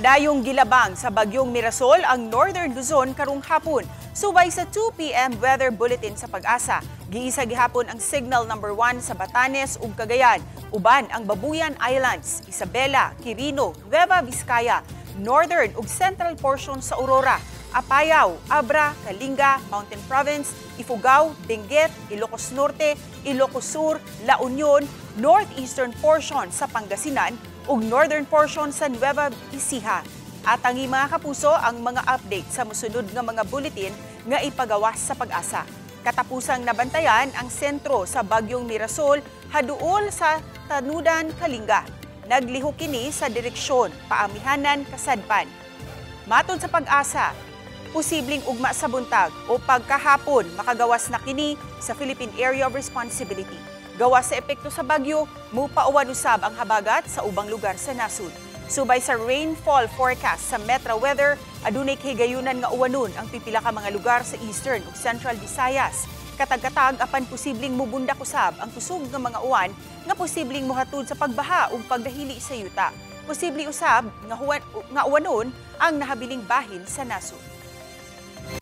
Padayong gilabang sa bagyong Mirasol ang Northern Luzon karong hapon. Subay sa 2 p.m. weather bulletin sa Pag-asa, giisa gihapon ang signal number 1 sa Batanes ug Cagayan, uban ang Babuyan Islands, Isabela, Quirino, Nueva Vizcaya, northern ug central portion sa Aurora, Apayao, Abra, Kalinga, Mountain Province, Ifugao, Benguet, Ilocos Norte, Ilocos Sur, La Union, northeastern portion sa Pangasinan ug northern portion sa Nueva Ecija. Atangi, mga kapuso, ang mga update sa musunod nga mga bulletin nga ipagawas sa Pag-asa. Katapusang nabantayan ang sentro sa bagyong Mirasol haduol sa Tanudan, Kalinga. Naglihok kini sa direksyon Paamihanan, Kasadpan. Matod sa Pag-asa, posibleng ugma sa buntag o pagkahapon makagawas na kini sa Philippine Area of Responsibility. Gawas sa epekto sa bagyo, mupauwan usab ang habagat sa ubang lugar sa nasud. Subay sa rainfall forecast sa Metro Weather, adunay kahigayunan nga uwanon ang pipila ka mga lugar sa Eastern ug Central Visayas. Katag-katag apan posibleng mubundak usab ang kusog nga mga uwan nga posibleng mohatod sa pagbaha ug pagdahili sa yuta. Posible usab nga uwanon ang nahabiling bahin sa nasod.